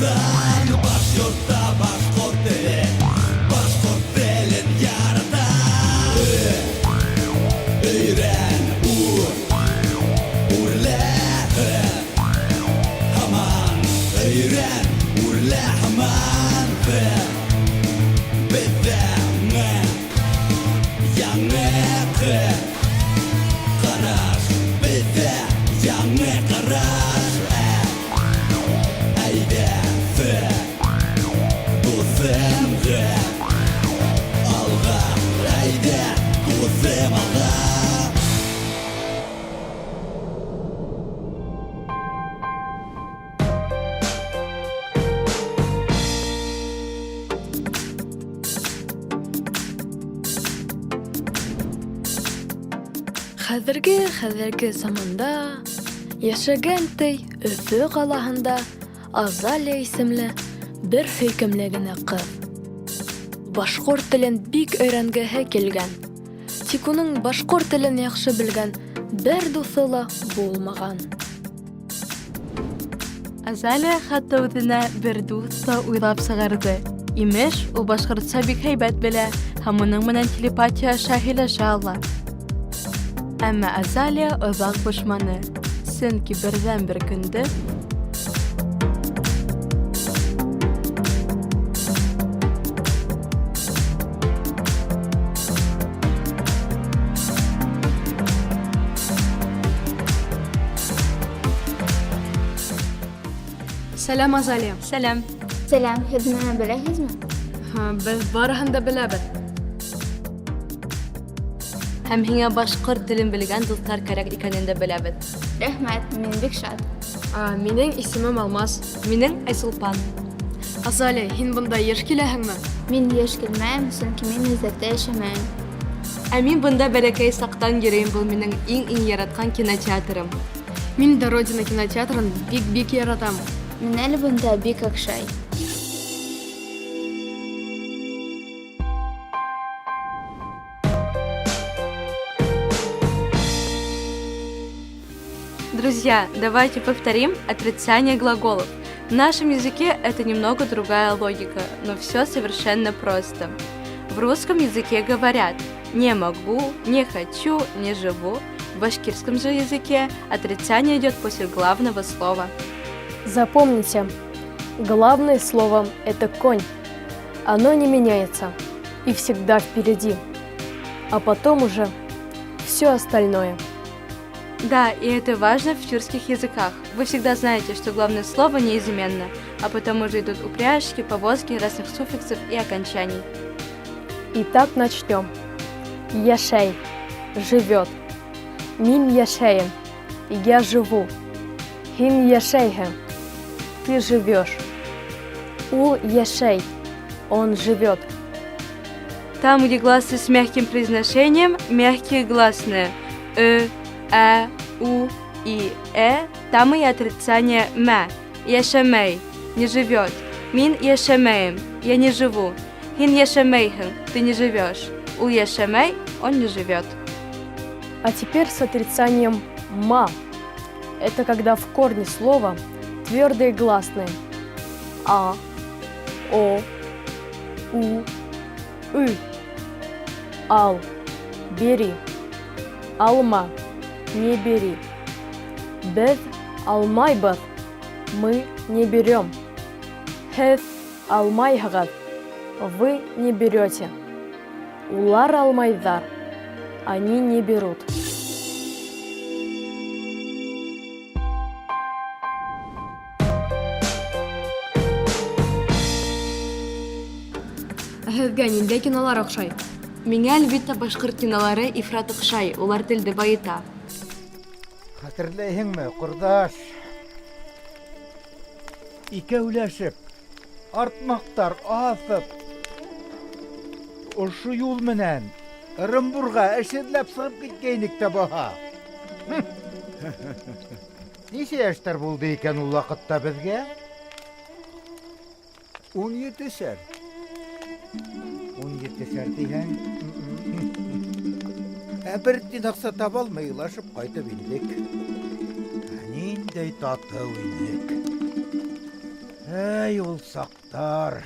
Башҡортостан. Башйортта башҡорт теле, башҡорт телен яратам. Өйрән, үр, үрлә, һаман. Өйрән, үрлә һаман. Беҙҙә яңы ҡараш, беҙҙә яңы ҡараш. Әйҙә, дуҫым, алға, әйҙә, дуҫым, алға. Хәҙерге хәҙерге заманда йәшәгән ти Өфө ҡалаһында Азалия исемле бер һөйкөмлө генә ҡыҙ. Башҡорт телен бик өйрәнгеһе килгән. Тик уның башҡорт телен яҡшы белгән бер дуҫы ла булмаған. Азалия хатта үҙенә бер дуҫ та уйлап сығарҙы. Имеш, ул башҡортса бик һәйбәт белә һәм уның менән телепатия аша һөйләшә ала. Әммә Азалия оҙаҡ бошманы, сөнки берҙән-бер көндө Сәләм, Азалия. Сәләм. Сәләм, һеҙ мине беләһегеҙме? Беҙ барыһын да беләбеҙ. Һәм һиңә башҡорт телен белгән дуҫтар кәрәк икәнен дә беләбеҙ. Рәхмәт, мин бик шат. Минең исемем Алмаз. Минең Айсулпан. Азалия, һин бында йыш киләһеңме? Мин йыш килмәйем, сөнки мин үҙәктә йәшәмәйем. Ә мин бында бәләкәй саҡтан йөрөйөм, был минең иң-иң яратҡан кинотеатрым. Мин дә Родина кинотеатрын бик-бик яратам. Мин әле бында бик оҡшай. Друзья, давайте повторим отрицание глаголов. В нашем языке это немного другая логика, но все совершенно просто. В русском языке говорят «не могу», «не хочу», «не живу». В башкирском же языке отрицание идет после главного слова. Запомните, главное слово – это конь. Оно не меняется и всегда впереди. А потом уже все остальное. Да, и это важно в тюркских языках. Вы всегда знаете, что главное слово неизменно, а потом уже идут упряжки, повозки разных суффиксов и окончаний. Итак, начнем. Йәшәй – живет. Мин йәшәйем – я живу. Һин йәшәйһең – ты живешь. Ул йәшәй – он живет. Там, где гласные с мягким произношением, мягкие гласные «ө», «ә», «у» и «э», там и отрицание «мә», «йәшәмәй», не живет. Мин йәшәмәйем, я не живу. Һин йәшәмәйһең, ты не живешь. Ул йәшәмәй, он не живет. А теперь с отрицанием «ма». Это когда в корне слова твердые гласные А, О, У, Ы. Ал, бери. Алма, не бери. Беҙ алмайбыҙ, мы не берем. Һеҙ алмайһығыҙ, вы не берете. Улар алмайҙар, они не берут. Ә һеҙгә ниндәй кинолар оҡшай? Миңә, әлбиттә, башҡорт кинолары ифрат оҡшай, улар телде байыта. Хәтерләйһеңме, ҡорҙаш? Икәүләшеп, артмаҡтар аҫып, ошо юл менән Ырымбурға эш эҙләп сығып киткәйнек тә баһа. Нисә йәштәр булды икән ул ваҡытта беҙгә? 17-шәр. 17-шәр тиһәң. Ә бер тин аҡса таба алмай илашып ҡайтып индек. Ә ниндәй татыу инек. Әй, ул саҡтар.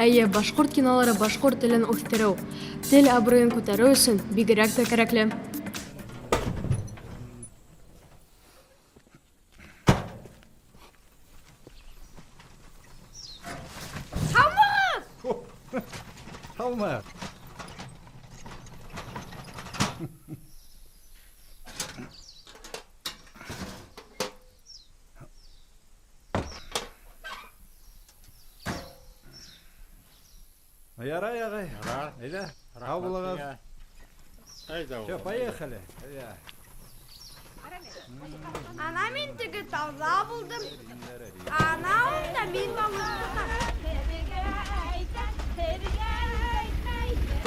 Әйе, башҡорт кинолары башҡорт телен үҫтереү, тел абруйын күтәреү өсөн бигерәк тә кәрәкле. Һаумы? Ярай, ағай. Әйҙә, һау булығыҙ. Все, поехали. Әйҙә. Ана мин теге тауҙа булдым. Ана унда мин балыҡ тотам.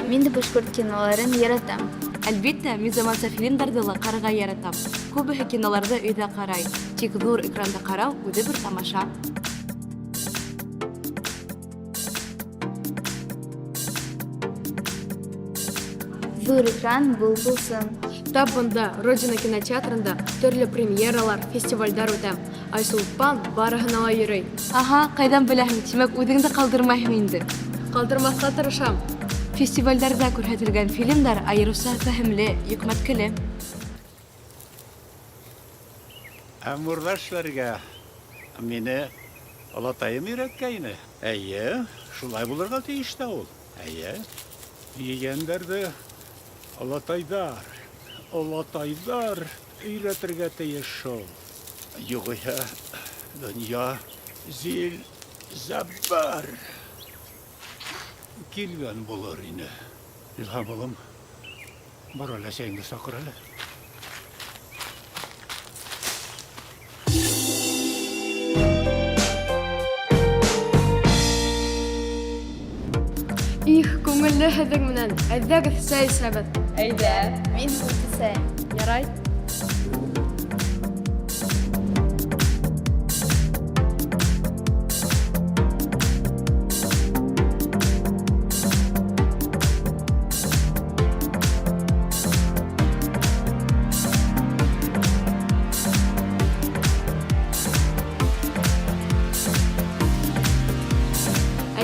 Мин дә башҡорт киноларын яратам. Әлбиттә, мин заманса фильмдарҙы ла ҡарарға яратам. Күбеһе киноларҙы өйҙә ҡарай. Тик ҙур экранда ҡарау үҙе бер тамаша. Ҙур экран был булсын. Тап бында, Родина кинотеатрында төрлө премьералар, фестивалдәр үтә. Айсулпан барыһына ла йөрөй. Аһа, ҡайҙан беләһең? Тимәк, үҙең дә ҡалдырмайһың инде. Ҡалдырмаҫҡа тырышам. Фестивалдәрҙә күрһәтелгән фильмдар айырыуса фәһемле, йөкмәткеле. Ә мурҙа эшләргә мине олатайым өйрәткәйне. Әйе, шулай булырға тейеш тә ул. Әйе. Ейәндәрҙе олатайҙар, олатайҙар өйрәтергә тейеш шул. Юғиһә донъя зил зәббәр килгән булыр ине. Илһам улым, бар әле әсәйеңде саҡыр әле. Их, күңелле һеҙҙең менән. Әйҙәгеҙ сәй эсәбеҙ. Әйҙә. Мин һут эсәм. Ярай.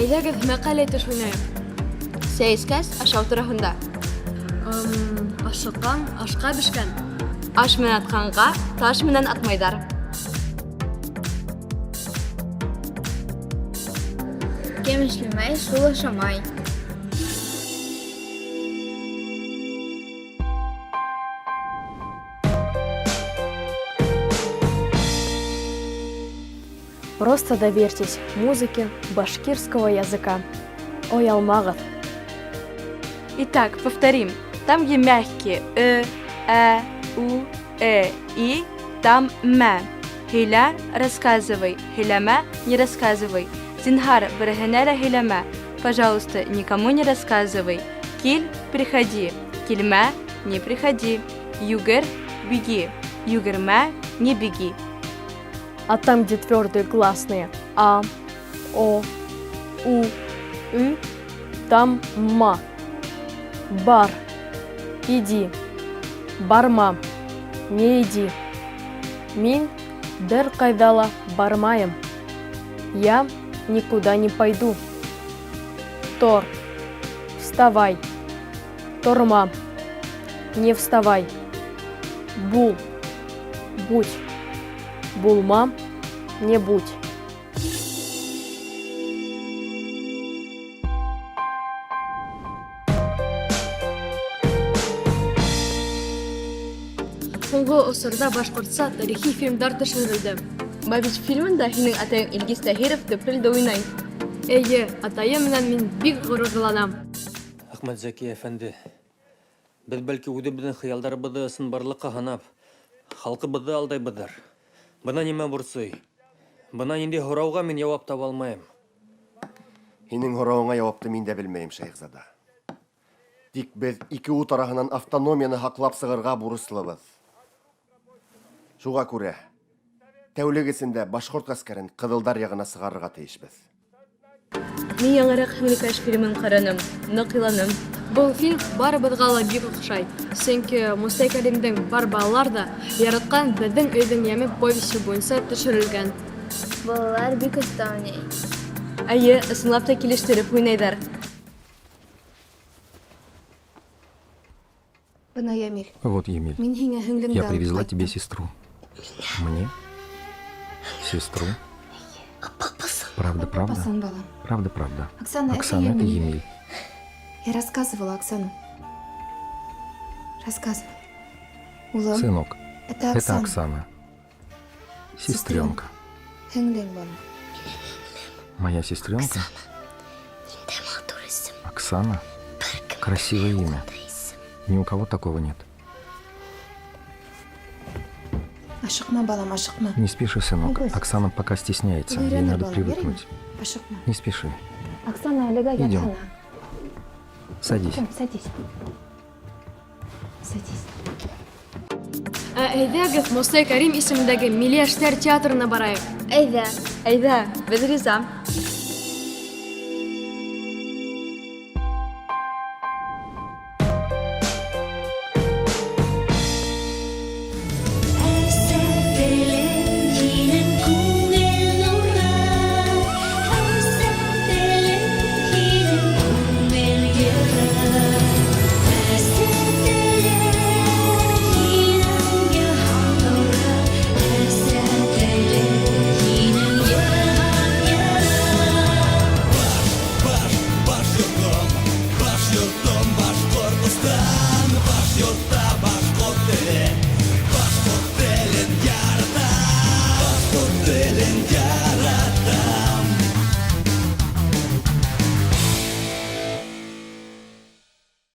Әйҙәгеҙ мәҡәл әйтеш уйнайыҡ. Сәй эскәс, ашау тураһында. Ашыҡҡан ашҡа бешкән. Аш менән атҡанға таш менән атмайҙар. Кем эшләмәй, шул ашамай. Просто доверьтесь музыке башкирского языка. Оялмағыҙ. Итак, повторим. Там, где мягкие «ы», «э», «у», «э», «и», там «мә». Һөйлә, рассказывай. Һөйләмә, не рассказывай. Зинһар, береһенә лә һөйләмә. Пожалуйста, никому не рассказывай. Кил, приходи. Килмә, не приходи. Йүгер, беги. Йүгермә, не беги. А там, где твердые гласные А, О, У, Ы, там Ма. Бар. Иди. Барма. Не иди. Мин бер ҡайҙа ла бармайым. Я никуда не пойду. Тор. Вставай. Торма. Не вставай. Бул. Будь. Булма. Не будь. Һуңғы осорҙа башҡортса тарихи фильмдар төшөрөлдө. Бабич фильмында һинең атайың Илгиз Таһиров төп ролдә уйнай. Эйе, атайым менән мин бик ғорурланам. Әхмәтзәки әфәнде, беҙ бәлки үҙебеҙҙең хыялдарыбыҙҙы ысынбарлыҡҡа һанап, халҡыбыҙҙы алдайбыҙҙыр. Бына нимә борсой? Бына ниндәй һорауға мин яуап таба алмайым. Һинең һорауыңа яуапты мин дә белмәйем, Шәйехзада. Тик беҙ ике ут араһынан автономияны һаҡлап сығырға бурыслыбыҙ. Шуға күрә, тәүлек эсендә башҡорт ғәскәрен ҡыҙылдар яғына сығарырға тейешбеҙ. Мин яңыраҡ Һеңлекәш фильмын ҡараным, ныҡ иланым. Был фильм барыбыҙға ла бик оҡшай. Сөнки Мостай Кәримдең Бар балалар ҙа яратҡан Беҙҙең өйҙөң йәме повесе буйынса төшөрөлгән. Балалар бик оста уйный. Әйе, ысынлап та килештереп уйнайҙар. Бына Ямил. Вот, Емель, Мин һиңә һеңлеңде я алып привезла ҡайттым. тебе сестру. Мне? Сестру? Правда, правда? Басан, балам. Правда, правда. Оксана, это Оксана, это Емель. Емель. Я рассказывала Оксану. Рассказывала. Улым, Сынок, это это Оксана. Оксана. Сестренка. Һеңлең, балам. Моя сестренка? Оксана? Красивое имя. Ни у кого такого нет. Ашыҡма, балам, ашыҡма. Не спеши, сынок. Не бойся. Оксана пока стесняется. Ей Өйрәнер, надо балам, привыкнуть. Ашыҡма. Не спеши. Оксана әлегә Идем. ятһына. Садись. Садись. Садись. Ә әйҙәгеҙ Мостай Кәрим исемендәге Милли йәштәр театрына барайыҡ. Әйҙә. Әйҙә, беҙ риза.